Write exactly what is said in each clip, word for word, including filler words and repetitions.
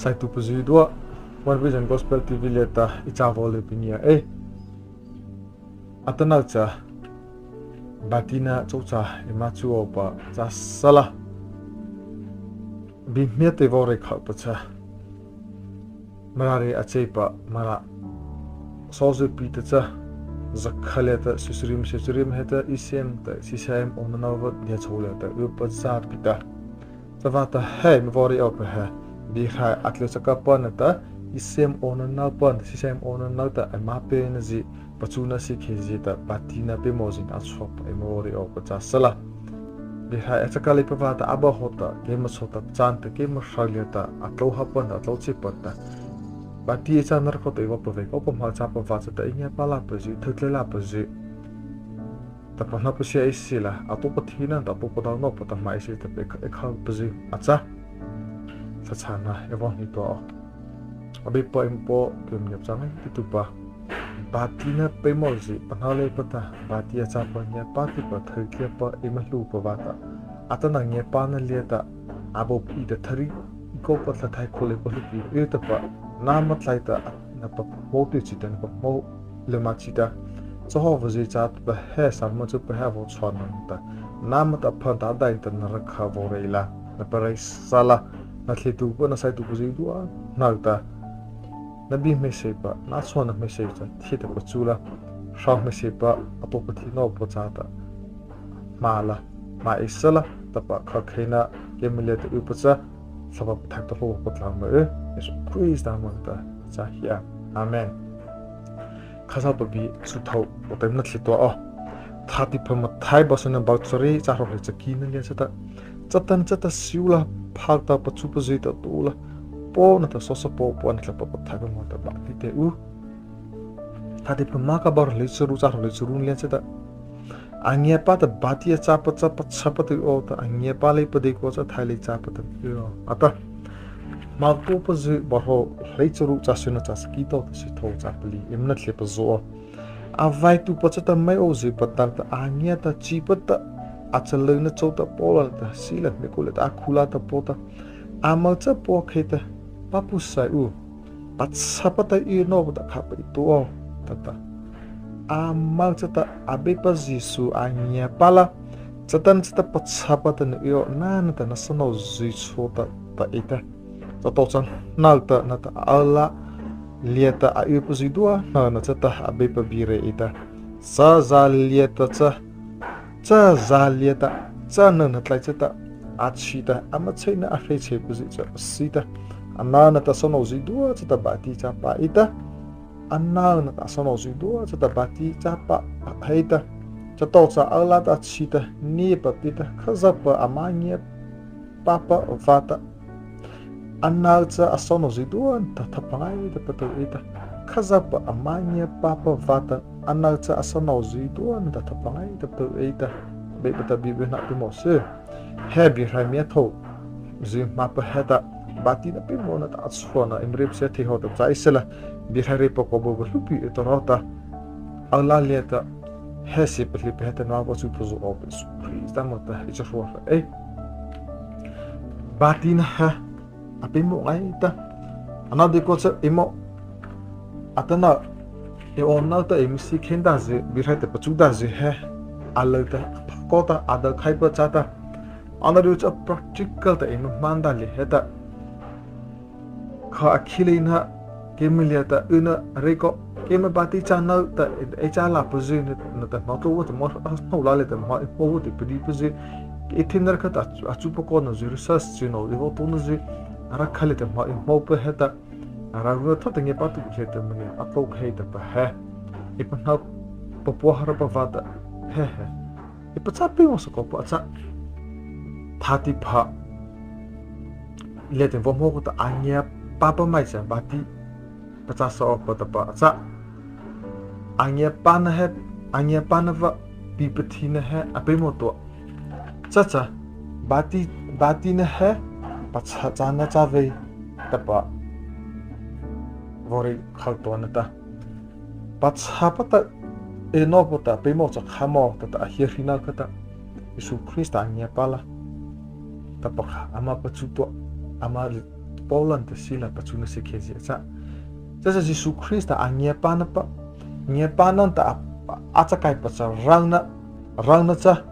Saituhpa zydua, One Vision Gospel T V liata ei cha vaw lei pi ngia ei. Atanoh cha, bâtina chô cha eima chu awpa châ sala. Bie hmia tei vaw reih khohpa cha, Mara reih a cheipa Mara sawzy pi ta cha, zakha liata Sisirim, Sisirim heta Isem ta Sisem awnano va dia chô liata ypa châ pi ta. Chavâta he eima vaw reih awpa he, Biehrai a tlyh chakapa nata, Isem awnano pa nata, Sisem awnano ta eima peimawhnazy, pachuna sikhezy ta, bâtina peimawhzy a chhôhpa eima vaw reih awpa châ sala. Biehrai a chaka leipa vâta a bâ hawhta, keima chhao ta châ ta, keima hro liata a tlô hapa nata a tlô chhihpa ta, bâti ei châna râh khoh ta ei vaw pavei khohpa ma châ pa vâta cha ta ei ngiapâ lapazy, thei tlai lapazy, tahpa hnohpa sia ei sila, a tao pathina nata a tao padaona pa ta hmâ ei sila tahpa ei khohpazy a châ. Thlahchhâna ei vaw hnei tua aw. Abeipa eima Paw, keima ngiapâ châ ngaitatuhpa, bâtina peimawhzy pahno leipa ta, bâti a châpa ngiapâtuhpa thei tlyhpa eima hluhpa vâta, atanoh ngiapâna liata a bâ pi ta thari, ei khohpa thlahthai khao leipa hluhpi ei tahpa, nama tlai ta na pahmô tyh chi ta na pahmô lymâ chi ta, chahawhpazy châ tahpa he, sârâh ma châ pa he a vaw chhâna ta, nama ta pha ta dai ta na rakha vaw reih la, na pareih sala. Na thlietuhpa na saituhpa zydua hnohta, na bie hmeiseihpa, na chhâna hmeiseihpa cha thie ta pachu la, hro hmeiseihpa a tao pathina awpa châ ta hmâ la, hmâ ei sala. Tahpa khokheina keima liata ypa châ, Thlahpa Pathaihpa ta hlao pha tlai ma ei, Zisu Krista moh ta cha hia. Amen. Khazohpa bie su thôh, o tei na thlie tua aw. Thâtihpha Mathai bâ syno, bâ chariet, châ hrawh hleisari chakina liata chata, Chatanachata siu la, phak ta pachupazy ta tao la, Paw nata Sawchapaw, Paw nata Thlahpa Pathaihpa moh ta bâti teh u. Thâtihpha Marka bâ hrawh hleicharu, châ hrawh hleicharu liata chata, a ngiapâ ta bâti a châpa cha pachhapa ta y aw ta, a ngiapâ leipa deikua cha thai lei châpa ta y aw, a tah. Hmotaopazy bâ hrawh hleicharu, châ syno, châ sagih tawhta sythôh, châ palih eima na thlie pazy aw. A vaituhpa chata meiôhzy pata ta, a ngia ta chipa ta, a chaleina chôta Paw la ta, Sila, hmiakô liata a khu la ta Paw ta, âmo cha Paw khei ta, Papusaih u, pachhapa ta y nawpa ta khâpa ei tao aw, tah ta. Âmo chata Abeipa Zisu a ngiapâ la, Chatanachata pachhapa ta na y aw, na nata na sâhnozy chhao ta, tah ei ta. Chatawhcha hnohta nata a la liata a ypa zydua hnohna chata Abeipa bie reih ei ta. Cha zâ liata cha, cha zâ liata, cha nona tlai chata a chhi ta, ama cheina a hreichheipazy cha a sie ta. Ano nata sâhno zydua chata bâti châpa ei ta. Ano nata sâhno zydua chata bâti châpa ei ta. Chatawhcha a la ta a chhi ta, nie pati ta, Khazohpa ama ngiapâpa vâta, ano cha a sâhno zydua nata thaphapa ngaita patlô ei ta. Khazohpa ama ngiapâpa vâta, ano cha a sâhno zydua nata thaphapa ngaita patlô ei ta. Abeipa ta bie byhnâ peimawh sy. He Biehrai miathôh zy ma pa heta, bâtina peimawh nata a chhuahna eima reih pasia thei haw ta châ ei sala. Biehrai reipa kawpa hluhpi ei tao raw ta, a la liata he sie palih pa heta na vaw chu pazy aw, Zisu Krista moh ta ei cha hroh ei. Bâtina he a peimawh ngaita. Ano deikua cha eimo, atanoh, ei awnano ta eima sie khei ta zy, Biehrai ta pachu ta zy he, a lâ ta, a pha kaw ta, a do khai pa châ ta, ano deikua cha practical ta eima hmâ ta leipa heta, kha a khih leina, keima liata yna reih kaw, keima bâti châ no ta ei châ la pazy, nata hmo tlô awpa ta hmo, hmo la liata hmo, hmo awpa ta padi pazy, ei thina rakha ta a chu pa kaw na zy, research zy no ei vaw tao na zy, a rakha liata hmo, hmo pa heta, a râh ru thata ngiapâtuhpa liata mania a tlô khei tahpa he, ei pahno papua ha ra pa vâta he he, ei pachâ peimawh sa kaw pa a châ. Thâtihpha liata vaw hmô kaw ta, a ngiapâpa maih cha bâti pachâ sa awpa tahpa a châ. A ngiapâna he, a ngiapâna vâ pipathina he a peimawh tua. Chacha, bâti, bâtina he pachâ châna châ vei tahpa vaw reih khoh tua na ta. Pachâpa ta y nawpa ta peimawh cha kha mawh tahta a hiahri no kha ta, Zisu Krista a ngiapâ la tahpa kha ama pachu tua, ama Pawla nata Sila pachuna sie khei zie cha. Cha cha Zisu Krista a ngiapâna pa, ngiapâna nata a, a chakaopa cha rônahna, rônahna cha,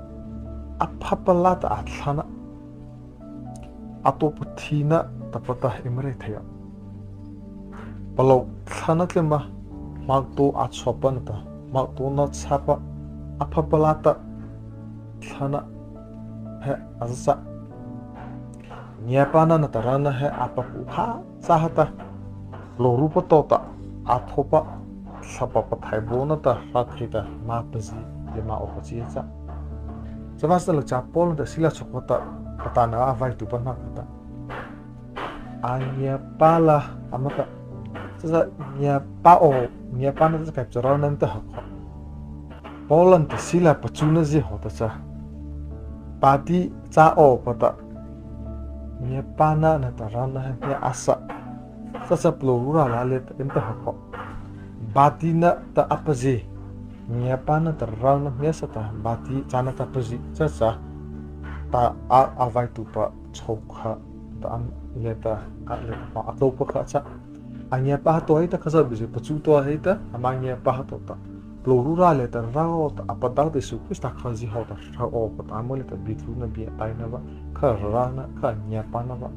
a phapa lâta a thlahna, a taopa thina tahpa ta eima reih thei aw. Palôh thlahna tlyma, hmotaotuhpa a châpa nata, hmotaotuhna châpa, a phapa lâta thlahna he a za cha. Ngiapâna nata rônahna he a papu kha cha ha ta, palôhrupa tawhta a thaopa, Thlahpa Pathaihpa baona ta hra thei ta ma pazi lymâ awpa chi cha. Chavâta la cha Pawla nata Sila chhôhkha ta, patana a vaituhpa na kha ta, a ngiapâ la ama ta, cha cha ngiapâ aw, ngiapâna chakaopa cha rônahna ta ha kha. Pawla nata Sila pachuna zie hawhta cha, bâti châ awpa ta, ngiapâna nata rônahna he a sa, cha cha palôhru râh lâ liata eima ta ha kha. Bâtina ta a pazi, ngiapâna ta rônahna he a sa ta, bâti châna ta pazi, cha cha, ta a, a vaituhpa chhôhkha ta ama liata, a liata ma a tlôpa kha cha. A ngiapâ ha tua hei ta Khazohpa bie zy pachu tua hei ta, ama ngiapâ ha tua ta, palôhru râh liata rao ta, a padao ta Zisu Krista kha zie hawhta rao awpa ta, ama liata bietuna bie taina vâ, kha rônahna, kha ngiapâna vâ,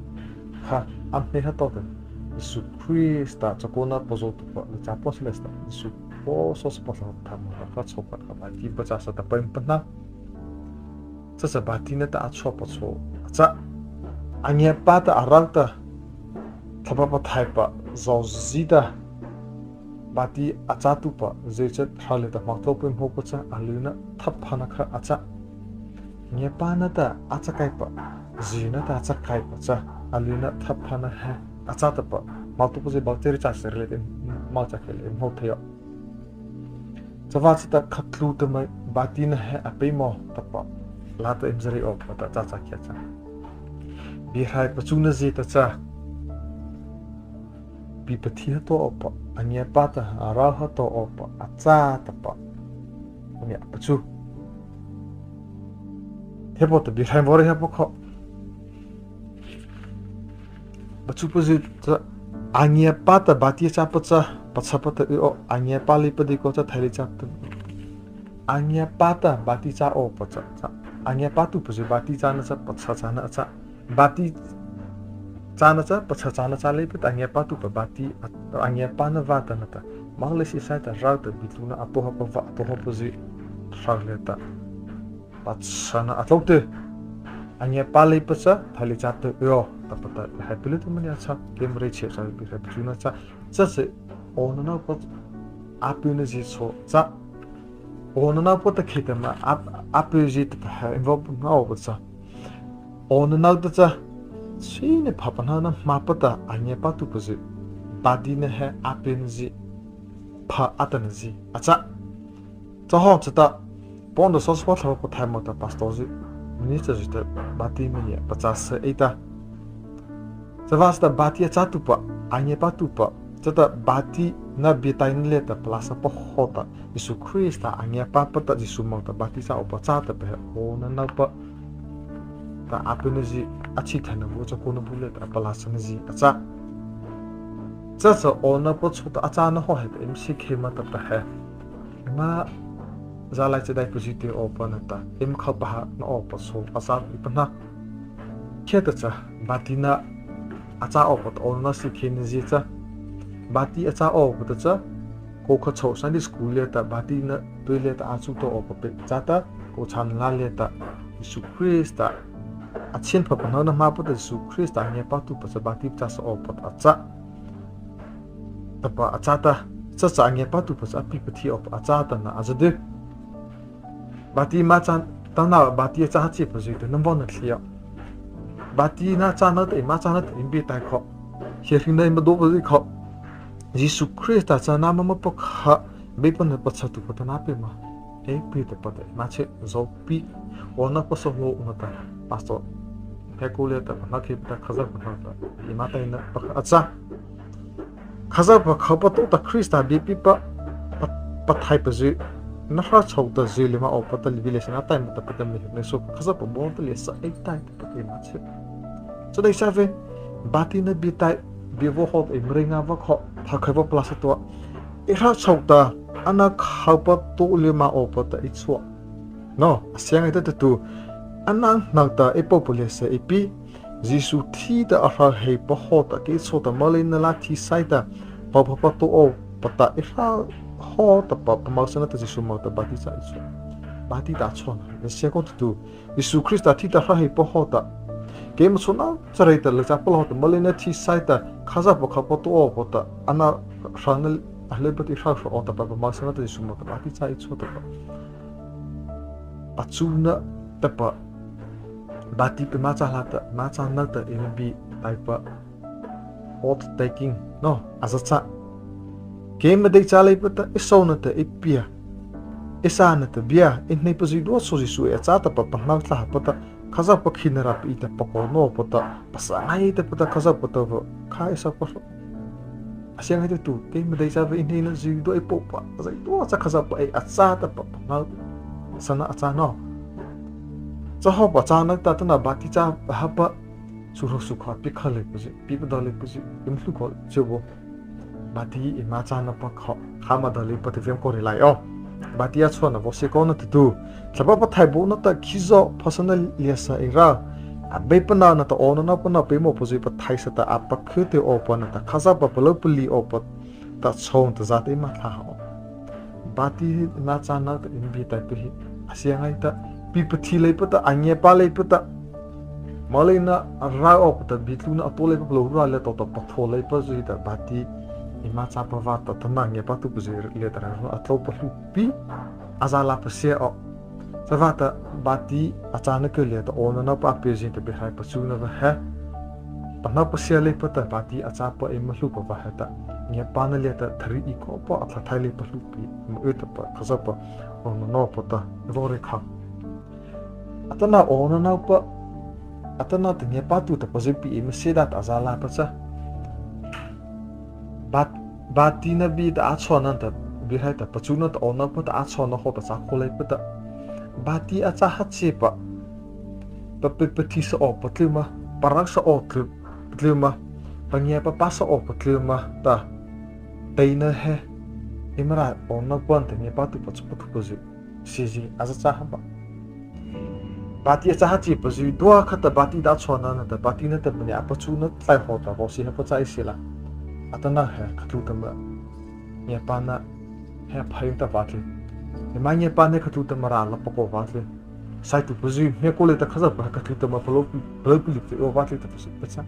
kha ama hei ha tua ta, Zisu Krista chakaona pazao tahpa, la cha Pawla Sila ta, Zisu Krista sawchapawpa thâtih ma kha chhôhkha kha bâti pachâsa tahpa eima pahno. Cha cha bâtina ta a châpa chô a châ. A ngiapâ ta a rao ta, Thlahpa Pathaihpa zawhzi ta, bâti a châtuhpazy cha râh liata hmotaotuhpa eima hmôpa cha, a lyna thaphana kha a châ. Ngiapâna ta a chakaopa, zyhna ta a chakaopa cha, a lyna thaphana he a châ tahpa, hmotaotuhpazy bâ chari châ sari liata eima châ khei lei eima hmô thei aw. Chavâta cha ta khatlu ta ma bâtina he a peimawh tahpa, lâta eima za reih awpa ta cha cha khei a châ. Biehrai pachuna zie ta cha, pi pathi ha tua awpa, a ngiapâ ta a rao ha tua awpa a châ tahpa, a ngiapâ pachu. Theipa ta biehrai vaw reih ha pa kha. Pachupazy cha, a ngiapâ ta bâti a châpa cha, pachhapa ta y aw, a ngiapâ leipa deikua cha thaileichatapa. A ngiapâ ta bâti châ awpa cha, cha, a ngiapâtuhpazy bâti châna cha pachha châna a châ. Bâti châna cha pachha châna châ leipa ta a ngiapâtuhpa bâti, a, a ngiapâna vâta nata, moleina siesai ta rao ta bietuna a tao hapa vâ, a tao hapazy râh liata pachhana a tlô tyh. A ngiapâ leipa cha thaileichâ tyh aw tahpa ta, hai pili ta mania cha, keima reih chhie cha biehrai pachuna cha, cha cha, awnanopa a pyhnazie chhao cha. Awnanopa ta kheihta ma a, a pyhzie tahpa he eima vaw pahno awpa cha. Awnanopa ta cha, sini pha pahno na ma pa ta a ngiapâtuhpazy, bâtina he a pyhnazie, pha a tanazie a châ. Cha hawh chata, Pawla nata sawchapawpa Thlahpa Pathaihpa ma ta pastorzy, ministerzy ta bâti mania pachâsa ei ta. Chavâta cha ta bâti a châtuhpa, a ngiapâtuhpa, chata bâtina bietaina liata palâsa pa hawhta, Zisu Krista a ngiapâpa ta Zisu moh ta bâti châ awpa châ tahpa he awnanopa ta a pyhnazie, a chhihthaipa chakaona bu liata a palâsanazie a châ. Cha cha awnanopa chô ta a châna hawh heta eima sie khei ma tahpa he, eima zâlai chadai pazi tyh awpa nata, eima khopa hâhna awpa chô a châ ei pahno. Khiahta cha, bâtina a châ awpa ta awnanopa sie kheinazie cha, bâti a châ awpa ta cha, kô kha chhôh Sunday school liata bâtina tui liata a chu tao awpa pie chata, kô chhâna lâ liata, Zisu Krista a chhien pha pahno na ma pa ta Zisu Krista a ngiapâtuhpa cha bâti châsa awpa ta a châ tahpa a châ ta, cha cha a ngiapâtuhpa cha a pi pathi awpa a châ tahna a za dei. Bâti ma châ, tana bâti a châ ha chi pazy ta nama vaw na thei aw. Bâtina châna ta eima châna ta eima bie tai kha, hiahri na eima do pazy kha, Zisu Krista cha nama ma pakha, Abeipa nata pachhatuhpa ta na pie ma, ei pie tahpa ta eima chhie zawpi. Awnanopa sahlao nata, pastor, he kô liata pahno khei pa ta Khazohpa hnohta eima taina pakha a châ. Khazohpa khopa tao ta Krista biepipa, pa, pathaihpazy, na hra chhôh ta zy lymâ awpa ta Revelation a taih ma tahpa ta, miah hih na so Khazohpa baona ta liata sa ei taih tahpa ta eima chhie. Cha dei sa vei. Bâtina bie taih, bie vaw hawh ta ei mrei nga va kho, tha khai va pla sa tua. Ei hra chhao ta, ana khao pa to le ma aw pa ta ei chua. No, a sia ngai ta tu. Ana hna ta ei pau pa le sa ei pi. Zisu thi ta a hra hei pa haw ta kei chua ta ma le na la thi sai ta. Pau pa pa to aw pa ta ei hra haw ta pa, pa mau sa na ta Zisu mau ta bâti cha ei chua. Bâti ta chua na. A sia ko tu. Zisu Krista thi ta hra hei pa haw ta. Kei ma chua na, cha rei ta le cha pa la haw ta, ma le na thi sai ta, Khazoh pa kha pa to aw pa ta, ana hra na a le pa ti hra hra aw ta pa, pa mau sa na ta Zisu mau ta bâti cha ei chua ta pa. Pa chu na ta pa. Bâti pa ma cha la ta, ma cha na ta ei bi tai pa. Oath taking, no, a za cha. Kei ma dei cha lei pa ta, ei so na ta, ei pia. Ei sa na ta bia, ei hnei pa zydua so Zisu ei a cha ta pa, pa hnau tla pa ta, Khazoh pa khin na ra pa ei ta pa ko no pa ta, pa sa ngai ta pa ta, Khazoh pa ta va, kha ei sa pa. A sia ngai ta tu, kei ma dei cha va ei hnei na zydua ei pau pa, zydua cha Khazoh pa ei a cha ta pa, pa hnau. Sa na a cha no. Cha haw pa cha na ta ta na bâti cha ha pa. Su hro su kha pi kha le ku zi, pi pa da le ku zi, im hlu ko zi bo. Bâti ei ma cha na pa kha, kha ma da le pa ti vem ko ri lai aw. Bâti a chua na vaw sia ko na tu tu. Thlahpa Pathaih baona ta khizaw pha sa na lia sa ei ra. Abeipa na na ta awnano pa na peimawh pa zi pathaih sa ta a pakhy teh aw pa na ta Khazoh pa palôh pali aw pa ta chhao ta za ta ei ma thlah aw. Bâti na cha na ta ei bi tai pa hi. A sia ngai ta. Pi pathi lei pa ta, a ngiapa lei pa ta. Ma le na a rao aw pa ta, bi tlu na a to lei pa palôh ra le to ta pa tho lei pa zi ta bâti. Ei ma cha pa va ta, ta na ngiapa tu pa zi le ta ra a tlo pa hlu pi. A za la pa sia aw. Sa va ta bâti a cha na ke le ta awnano pa a pe zi ta bie hrai pa chu na va he. Pa na pa sia lei pa ta bâti a cha pa ei ma hlu pa va he ta. Ngiapa na le ta thari ei ko pa a thla thai lei pa hlu pi. Ma u ta pa Khazoh pa awnano pa ta. Vaw rei kha. Atanoh awnano pa, atanoh ta ngiapa tu ta pa zi pi ei ma sia da ta a za la pa cha. Bâ-, bâti na bie ta a chua na ta, bie hrai ta, pa chu na ta awnano pa ta a chua na haw ta cha kho lei pa ta. Bâti a cha ha chi pa. Pa pi pathi sa aw pa tlu ma, pa rao sa aw tlu, pa tlu ma, pa ngiapa pa sa aw pa tlu ma ta. Tei na he, ei ma ra awnano pa ta ngiapa tu pa chu pa tu pa zi. Sizi, a za cha ha pa. Bâti a cha ha chi pa zydua kha ta bâti ta chua na na ta bâti na ta ma ne a pa chu na tlai haw ta vaw si ha pa cha ei si la. Atanoh he kha tlu ta ma. Ngiapa na he pha yung ta va tli. Ei ma ngiapa na kha tlu ta ma ra la pa ko va tli. Sai tu pa zi, me ko le ta Khazoh pa kha tlu ta ma palôh, palôh pali te o va tli ta pa zi pa cha.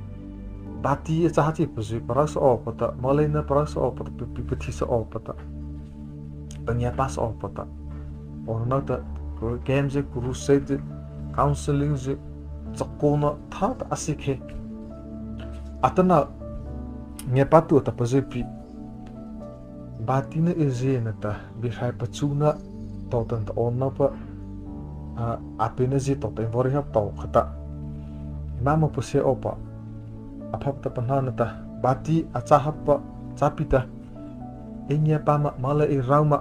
Bâti a cha ha chi pa zi, pa rao sa aw pa ta, ma le na pa rao sa aw pa ta, pi, pi, pathi sa aw pa ta. Pa ngiapa sa aw pa ta. Awnano ta, camp zi, crusade zi, counseling zi, chakaona tha ta a si khe. Atanoh, ngiapa tu ta pa zi pi. Bâti na ei zi na ta, bie hrai pa chu na, to ta ta awnano pa, a, a pe na zi to ta ei vaw rei ha to kha ta. Ei ma ma pa sia aw pa. A pha ta pa hna na ta, bâti a cha ha pa, cha pi ta. Ei ngiapa ma, ma le ei rao ma,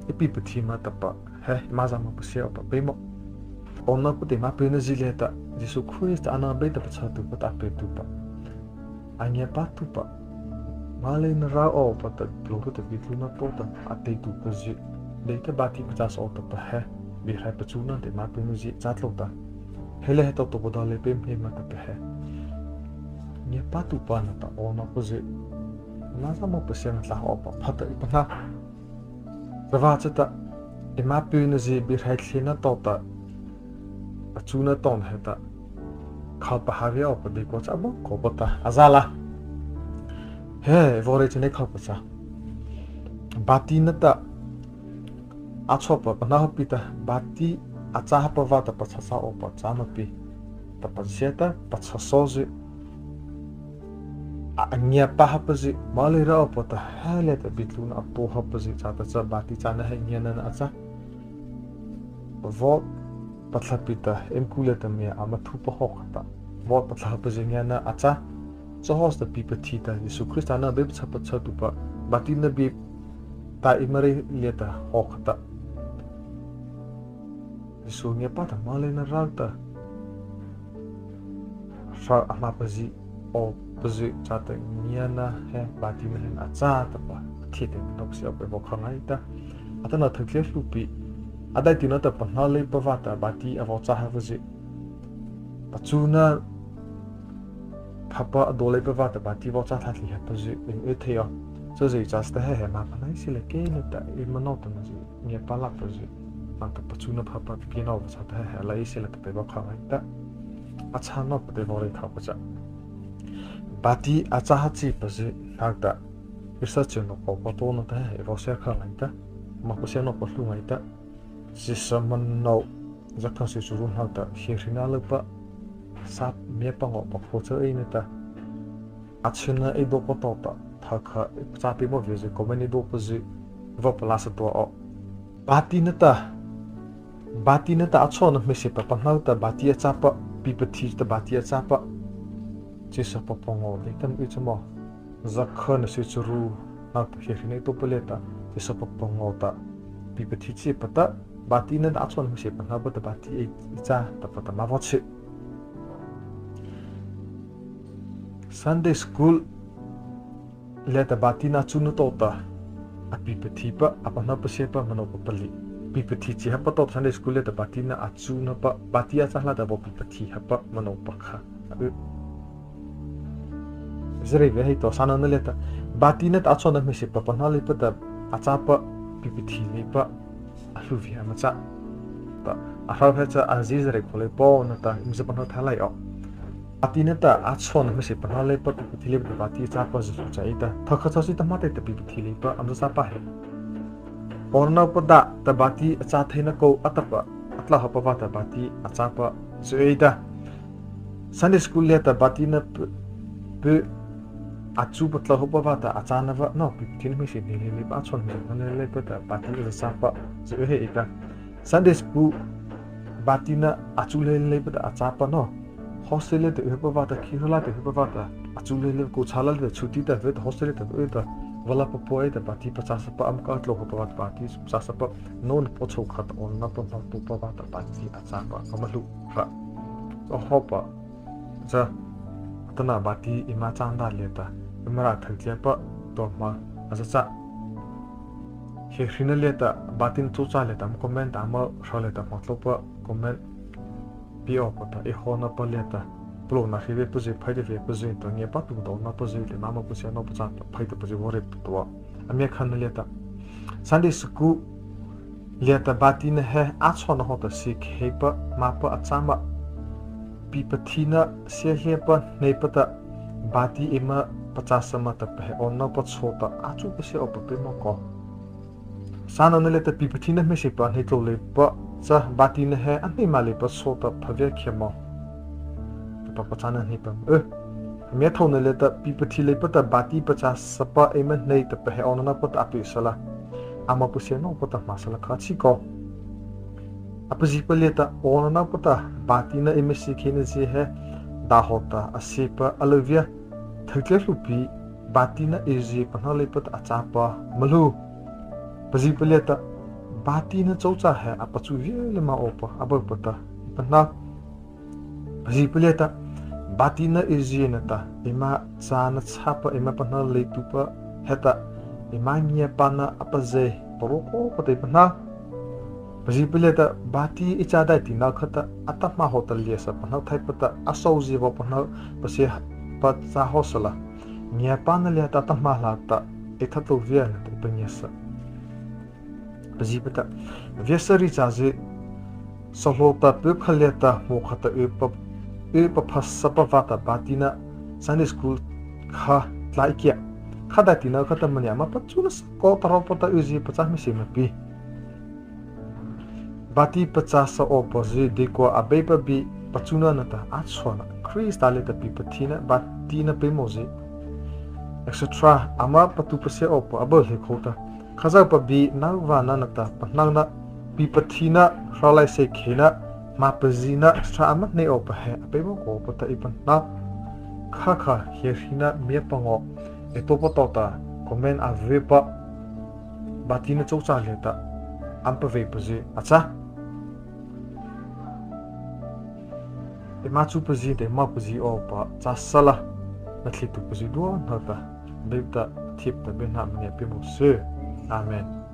ei pi pathi ma ta pa, he, ei ma za ma pa sia aw pa, peimawh. Awnano pa te ei ma pe na zi le ta, Zisu Krista a na bei ta pa cha tu pa ta pe tu pa. A ngiapa tu pa. Ma le na rao aw pa ta, palôh ta bi tlu na to ta, a tei tu pa zi. Dei ta bâti pa cha sa aw ta pa he, bie hrai pa chu na te ei ma pe na zi cha tlo ta. He le he to to pa da le pe mhe ma ta pa he. Ngiapa tu pa na ta awnano pa zi. Na za ma pa sia na tla aw pa, pha ta ei pa hna. Sa va cha ta, ei ma pe na zi bie hrai thle na to ta, a chu na to na he ta. Kha pa ha ve aw pa dei ko cha bo ko pa ta, a za la. He, vaw rei cha ne kha pa cha. Bâti na ta, a chua pa, pa na ha pi ta, bâti a cha ha pa va ta pa cha sa aw pa cha ma pi. Ta pa sia ta, pa cha so zi. A, a ngiapa ha pa zi, ma le rao pa ta, he le ta bi tlu na a to ha pa zi, cha ta cha bâti cha na he ngia na na a cha. Vaw pa thla pi ta, em ku le ta mia, a ma thu pa haw kha ta. Vaw pa thla ha pa zi ngia na a cha. Cha haw ta pi pathi ta, Zisu Krista na bei pa cha pa cha tu pa, bâti na bie ta ei ma rei le ta haw kha ta. Zisu ngiapa ta ma le na rao ta. Sa a ma pa zi, aw pazy chata ngiana he bâtina he a châ tahpa a thei teh nâ si a pie vaw kha ngaita. Atanoh thokha hluhpi a daihti nata pahno leipa vâta bâti a vaw châ ha pazy, pachuna phapa a do leipa vâta bâti vaw châ thei ha pazy eima thei aw. Chazy châ sala he he ma pahno sala kei nata eima nô ta ma zy ngiapâ la pazy, nata pachuna phapa kei nô vaw châ thei he la ei sala ta pie vaw kha ngaita. A châ nawpa teh vaw reih khâpa cha, bâti a châ ha chi pazy nata, Krista chhao nô kô pa to nata he vaw sia kha ngaita. Ma ko sia nô ko hluh ngaita. Zysa manô zakha sy churu nata hiahri na leipa, sâh miah pangaw pakho cha ei nata, a chhâna ei do pa to ta, thokha ei pachâ pi mo vei zy comment ei do pazy, vaw palâsa tua aw. Bâti nata, bâti nata a chhâna hmeiseihpa pahno ta bâti a châpa, pipathi ta bâti a châpa, chyhsa pa pangaw dei ta ma ei cha ma, zakha na sy churu nata hiahri na ei do pa liata, chyhsa pa pangaw ta pipathi chi pa ta, bâti nata a chhâna hmeiseihpa pahno pa ta bâti ei châ tahpa ta ma vaw chi. Sunday school liata bâtina a chuna to ta, a pipathi pa, a pahno pasia pa, manô pa pali. Pipathi chi hapa to Sunday school liata bâtina a chuna pa, bâti a châ la ta vaw pipathi hapa, manô pakha. Zy reih vei hei to, sâh nona liata, bâti nata a chhâna hmeiseihpa pahno leipa ta a châ pa, pipathi leipa a hluh via ma cha. Ta a hro he cha a zie zy reih khao leipa nata eima zy pahno thei lai aw. Bâti nata a chhâna hmeiseihpa pahno leipa, pipathi leipa ta bâti a châ pa zy su cha ei ta, thokha cha sy ta ma teh ta pipathi leipa ama châ pa he. Awnanopa ta bâti a châ theina kô a tahpa, a tlô hapa vâta bâti a châ pa zy ei ta. Sunday school liata bâtina pu, pu a chu pa tlô hapa vâta a châna va, nô, pipathi na hmeiseih hnei leipa, a chhâna hmeiseih hnei leipa ta bâti a châ pa zy ei ta. Sunday school bâtina a chu leipa ta a châ pa nô. Hostel liata y hapa vâta, khihla liata y hapa vâta, a chu lei lei kô chhâ la liata chuti ta vei ta hostel liata y ta, vala pa pua ei ta bâti pachâsa pa, ama kha tlô hapa vâta bâti pachâsa pa, nô na pachô kha ta awnanopa hmâ to pa vâta bâti a châ pa ama hluh ha. Aw hawpa, cha, atanoh bâti eima châ na liata, eima râh thei tia pa, to ma, a za cha. Hiahri na liata bâtina chô châ liata ama comment ama hro liata hmâ tlô pa comment pie awpa ta, ei hawna pa liata, palôh na hri vei pazy, phei ta vei pazy, ta ngiapâtuh ta awnanopa zy, ta nama pasia nô pachâ ta phei ta pazy vaw reih tua. A miakha na liata, Sunday school liata bâtina he a chhâna hawhta sie khei pa, ma pa a châ ma, pipathina sie hlie pa hnei pa ta, bâti eima pachâsa ma tahpa he awnanopa chhao ta a chu pasia awpa peimawh kaw. Sâh nona liata pipathina hmeiseihpa hnei tlôh leipa cha bâtina he a hnei ma leipa chhao ta pha via khei ma. Tahpa pachâna hnei pa. Eh, a miathôhna liata pipathi leipa ta bâti pachâsa pa eima hnei tahpa he awnanopa ta a pie sala, ama pasia nô pa ta hmâ sala kha chi kaw. A pazipa liata awnanopa ta bâtina eima sie kheina zie he, dâh hawhta a sie pa a lô via, thokha hluhpi, bâtina ei zie pahno leipa ta a châ pa ama hluh. Pazipa liata, bâtina chô châ he a pachu via lymâ awpa a byuhpa ta ei pahno. Pazipa liata, bâtina ei zie nata eima châna chhâpa, eima pahno leituhpa heta, eima ngiapâna a pazei parao awpa ta ei pahno. Pazipa liata, bâti ei châ daihti nata khata, atahmâ hawhta liasa pahno thaipa ta, a sawzy vaw pahno pasia pa châ haw sala, ngiapâna liata atahmâ hlâta ei thatlô via nata ei pangiasa. Pazipa ta, viasa riehzy, sahlao ta pie kha liata hmô kha ta y pa, y paphasa pa vâta bâtina Sunday school kha tlai ei kiah. Kha daihti nata khata mania ama pachuna sa kaw ta raopa ta y zie pachâ hmeiseih ma pi. Bâti pachâsa awpazy deikua Abeipa bie pachuna nata a chhâna, Krista liata pipathina bâtina peimawhzy, et cetera ama patu pasia awpa a byuh hleikhô ta, Khazohpa bie novâhna nata pahno na, pipathina, hrolai sei kheina, ma pazina, et cetera ama hnei awpa he a peimawh kaw awpa ta ei pahno. Kha kha hiahri na miah pangaw ei to pa to ta, comment a vy pa, bâtina chô châ liata ama pavei pazy a châ. Eima chu pazy ta eima pazy awpa châ sala, a thei tuh pazi zydua hnohta, Abeipa ta a theipa ta Abeipa hnohta maniah pie mawh sy. Amen.